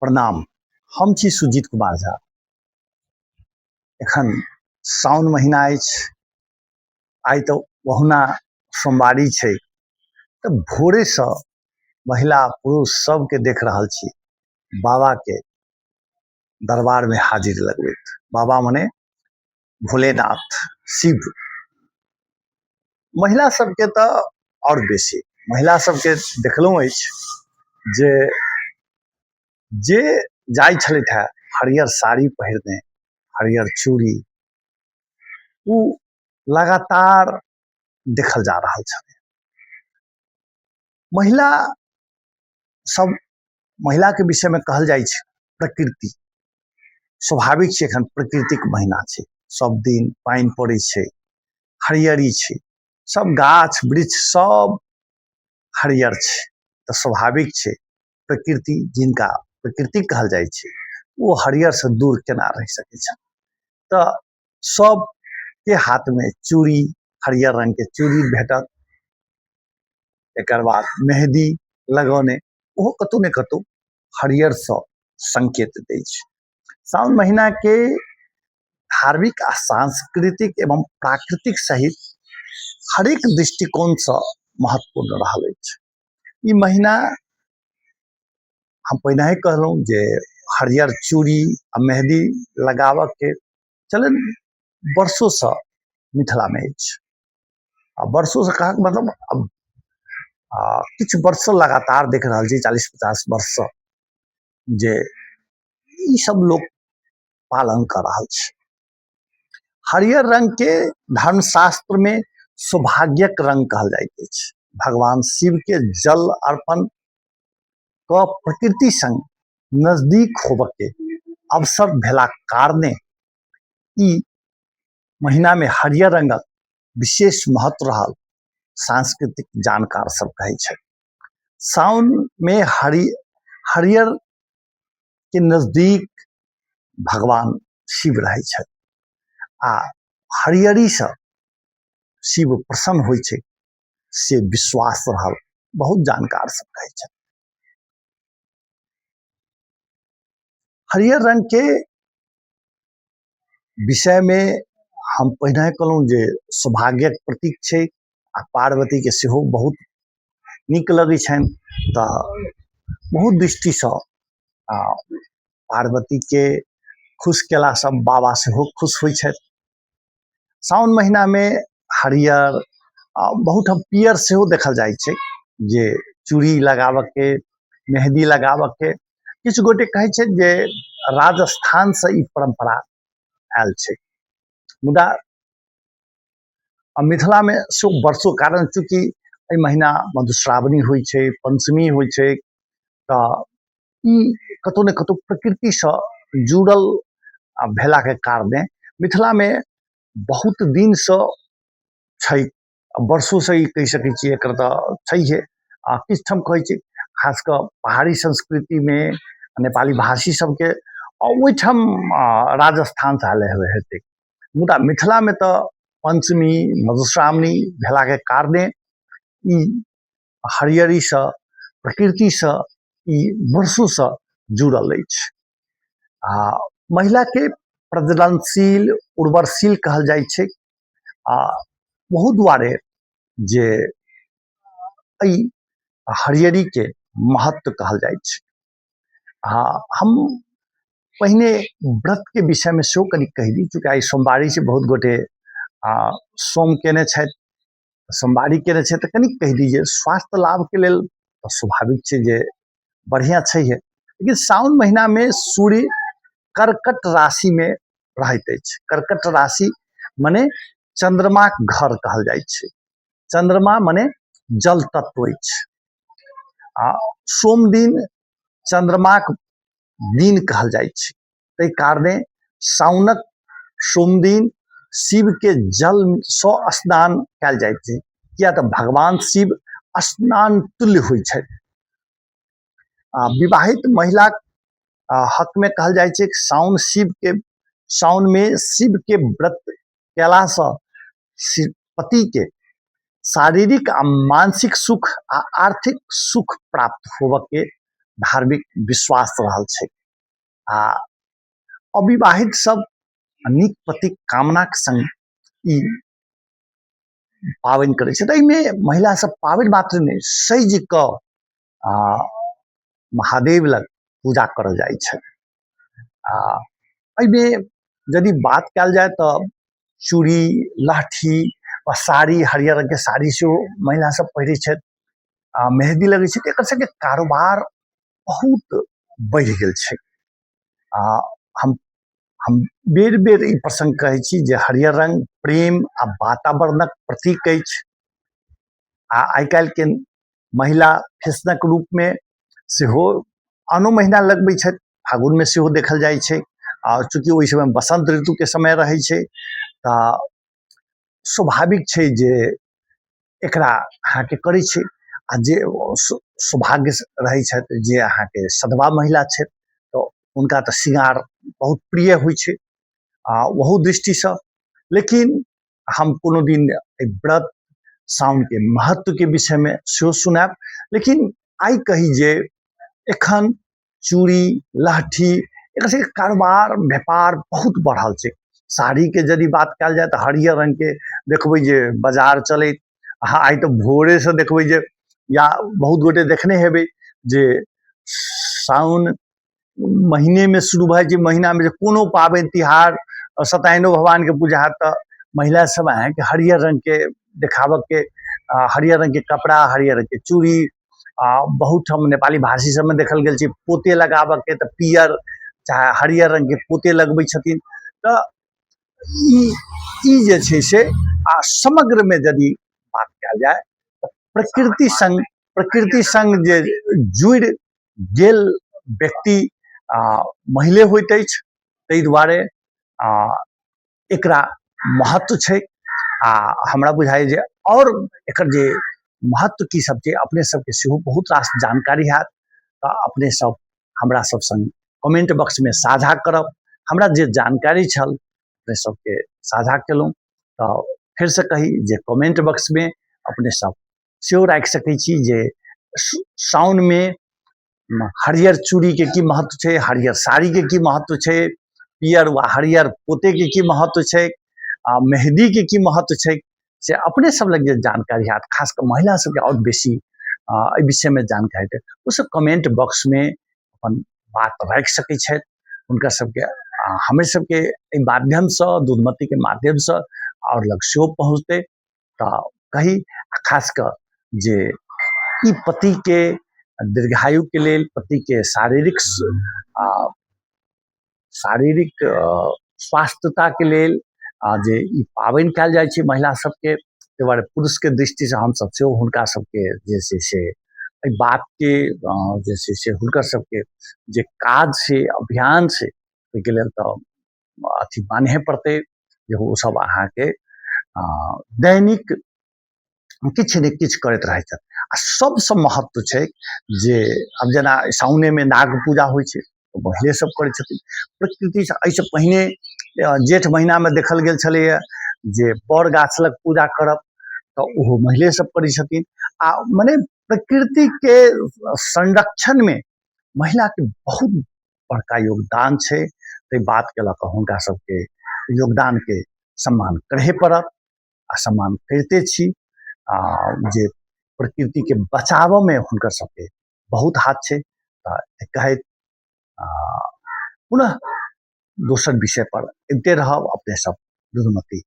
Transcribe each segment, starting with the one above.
प्रणाम। हम छी सुजीत कुमार झा। एखन साउन महीना अछि, आइ तऽ ओहुना सोमवारी छै, तऽ भोरेसँ महिला पुरुष सबके देख रहल छी बाबाके दरबारमे हाजिर लगबैत। बाबा मने भोलेनाथ शिव। महिला सबके तऽ आओर बेसी महिला सबके देखलहुँ अछि जे जे जाइ छलथि हेँ हरियर साड़ी पहिरने, हरियर चूड़ी, ओ लगातार देखल जा रहल छलै। महिला सब, महिलाके विषयमे कहल जाइ छै प्रकृति। स्वाभाविक छै, एखन प्रकृतिक महीना छै, सब दिन पानि पड़ै छै, हरियरी छै, सब गाछ वृक्ष सब हरियर छै, तऽ स्वाभाविक छै प्रकृति जिनका प्रकृति कहल जाइ छै ओ हरियरसँ दूर केना रहि सकै छै। तऽ सबके हाथमे चूड़ी, हरियर रङ्गके चूड़ी भेटत। एकर बाद मेहदी लगौने, ओहो कतहु ने कतहु हरियरसँ संकेत दै छै। सावन महीनाके धार्मिक आ सांस्कृतिक एवं प्राकृतिक सहित हरेक दृष्टिकोणसँ महत्वपूर्ण रहल अछि। ई महीना हम पहिने कहलहुँ जे हरियर चूड़ी आ मेहदी लगाबऽके चलन वर्षोसँ मिथिलामे अछि। आ वर्षोसँ कहक मतलब अब किछु वर्षसँ लगातार देख रहल छी, 40-50 वर्षसँ जे ई सब लोक पालन कऽ रहल छै। हरियर रंगके धर्मशास्त्रमे सौभाग्यक रंग कहल जाइत अछि। भगवान शिवके जल अर्पण कऽ प्रकृति संग नजदीक होबऽके अवसर भेलाक कारणे ई महीनामे हरियर रंगक विशेष महत्व रहल सांस्कृतिक जानकार सब कहै छथि। साउनमे हरियर के नजदीक भगवान शिव रहै छथि आ हरियरीसँ शिव प्रसन्न होइ छै से विश्वास रहल बहुत जानकार सब कहै छथि। हरियर रंगके विषयमे हम पहिने कहलहुँ जे सौभाग्यक प्रतीक छै आ पार्वतीके सेहो बहुत नीक लगै छनि, तऽ बहुत दृष्टिसँ आ पार्वतीके खुश कयलासँ बाबा सेहो खुश होइ छथि। साओन महिनामे हरियर आ बहुत ठाम पियर सेहो देखल जाइ छै जे चूड़ी लगाबऽके, मेहदी लगाबऽके। किछु गोटे कहै छै जे राजस्थानसँ ई परम्परा आयल छै, मुदा मिथिलामे सेहो वर्षो, कारण चूँकि एहि महिना मधुश्रावणी होइ छै, पञ्चमी होइ छै, तऽ ई कतहु ने कतहु प्रकृतिसँ जुड़ल भेलाके कारणे मिथिलामे बहुत दिनसँ छै, वर्षोसँ ई कहि सकै छियै, एकर तऽ छैहे। आ किछु ठाम कहै छै खास कऽ पहाड़ी संस्कृतिमे नेपाली भाषी सबके ओहिठाम राजस्थानसँ आयल हेतै, मुदा मिथिलामे तऽ पञ्चमी मधुश्रावणी भेलाके कारणे ई हरियरीसँ प्रकृतिसँ ई वर्षोसँ जुड़ल अछि। आ महिलाके प्रज्वलनशील उर्वरशील कहल जाइ छै, आ बहुत दुआरे जे एहि हरियरीके महत्व कहल जाइ छै। आ हम पहिने व्रतके विषयमे सेहो कनि कहि दी, चूँकि आइ सोमवारी छै, बहुत गोटे सोम केने छथि, सोमवारी केने छथि, तऽ कनि कहि दी जे स्वास्थ्य लाभके लेल तऽ स्वाभाविक छै जे बढ़िआँ छैहे, लेकिन सावन महिनामे सूर्य कर्कट राशिमे रहैत अछि। कर्कट राशि मने चन्द्रमाक घर कहल जाइ छै। चन्द्रमा मने जल तत्व अछि आ सोम दिन चन्द्रमाक दिन कहल जाइ छै। ताहि कारणे साउनक सोम दिन शिवके जलसँ स्नान कयल जाइ छै, किया तऽ भगवान शिव स्नान तुल्य होइ छथि। आ विवाहित महिला हकमे कहल जाइ छै साउन शिवके, साउनमे शिवके व्रत कयलासँ शिव पतिके शारीरिक आ मानसिक सुख आ आर्थिक सुख प्राप्त होबऽके धार्मिक विश्वास रहल छै। आ अविवाहित सब नीक पतिक कामनाक संग ई पाबनि करै छै। तऽ एहिमे महिला सब पाबनि मात्र नहि, सजि कऽ आ महादेव लग पूजा करल जाइ छै। आ एहिमे यदि बात कयल जाय तऽ चूड़ी, लहठी वा साड़ी, हरियर रंगके साड़ी सेहो महिला सब पहिरै छथि आ मेहदी लगै छै। एकर सबके कारोबार बहुत बढ़ि गेल छै। आ हम हम बेर बेर ई प्रसंग कहै छी जे हरियर रंग प्रेम आ वातावरणक प्रतीक अछि। आ आइ काल्हिके महिला फैशनक रूपमे सेहो आनो महिना लगबै छथि, फागुनमे सेहो देखल जाइ छै। आ चूँकि ओहि समयमे बसन्त ऋतुके समय रहै छै तऽ स्वाभाविक छै जे एकरा अहाँके करै छै। आ जे सौभाग्य रहै छथि जे अहाँके सधवा महिला छथि तऽ हुनका तऽ श्रृंगार बहुत प्रिय होइ छै आ ओहू दृष्टिसँ। लेकिन हम कोनो दिन एहि व्रत साउनके महत्वके विषयमे सेहो सुनायब, लेकिन आइ कही जे एखन चूड़ी, लहठी एकर सबके कारोबार व्यापार बहुत बढ़ल छै। साड़ीके यदि बात कयल जाय तऽ हरियर रङ्गके देखबै जे बाजार चलैत। अहाँ आइ तऽ भोरेसँ देखबै जे, या बहुत गोटे देखने हेबै जे साउन महीनेमे शुरू भऽ जाइ छै। महीनामे जे कोनो पाबनि तिहार, सत्यनारायणो भगवानके पूजा हैत तऽ महिला सब अहाँके हरियर रङ्गके देखाबऽके, हरियर रङ्गके कपड़ा, हरियर रङ्गके चूड़ी, आ बहुत ठाम नेपाली भाषी सबमे देखल गेल छै पोते लगाबऽके तऽ पियर चाहे हरियर रङ्गके पोते लगबै छथिन। तऽ ई ई जे छै से आ समग्रमे यदि बात कयल जाय तऽ प्रकृति संग जे जुड़ि गेल व्यक्ति आ महिले होइत अछि, ताहि दुआरे आ एकरा महत्व छै। आ हमरा बुझाइए जे आओर एकर जे महत्व की सब छै अपने सबके सेहो बहुत रास जानकारी हैत, तऽ अपने सब हमरा सब संग कमेंट बॉक्समे साझा करब। हमरा जे जानकारी छल अपने सबके साझा केलहुँ। तऽ फेरसँ कही जे कमेंट बॉक्समे अपने सब सेहो राखि सकै छी जे साउनमे हरियर चूड़ीके की महत्व छै, हरियर साड़ीके की महत्व छै, पियर वा हरियर पोतेके की महत्व छै, आ मेहदीके की महत्व छै, से अपने सब लग जे जानकारी हैत, खास कऽ महिला सबके आओर बेसी एहि विषयमे जानकारी हेतै, ओसब कमेंट बॉक्समे अपन बात राखि सकै छथि। हुनका सबके हमरे सबके एहि माध्यमसँ, दूधमतीके माध्यमसँ आओर लग सेहो पहुँचतै। तऽ कही आ खास कऽ जे ई पतिके दीर्घायुके लेल, पतिके शारीरिक शारीरिक स्वास्थ्यताके लेल जे ई पाबनि कयल जाइ छै महिला सबके, ताहि दुआरे पुरुषके दृष्टिसँ हमसब सेहो हुनका सबके जे छै से एहि बातके जे छै से हुनकर सबके जे काज छै, अभियान छै, ओहिके लेल तऽ अथी बान्हे पड़तै जे ओसब अहाँके दैनिक किछु ने किछु करैत रहै छथि। आ सबसँ महत्व छै जे आब जेना साउनेमे नाग पूजा होइ छै, महिले सब करै छथिन। प्रकृतिसँ एहिसँ पहिने जेठ महिनामे देखल गेल छलैए जे बड़ गाछ लग पूजा करब तऽ ओहो महिले सब करै छथिन। आ मने प्रकृतिके संरक्षणमे महिलाके बहुत बड़का योगदान छै। ताहि बातके लऽ कऽ हुनका सबके योगदानके सम्मान करहे पड़त आ सम्मान करिते छी। आ जे प्रकृतिके बचाबऽमे हुनकर सबके बहुत हाथ छै। तऽ कहैत पुनः दोसर विषय पर अबिते रहब। अपने सब दूधमती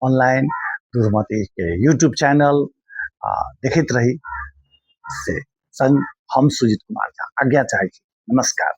ऑनलाइन, दूधमतीके यूट्यूब चैनल देखैत रही। से संग हम सुजीत कुमार झा आज्ञा चाहै छी। नमस्कार।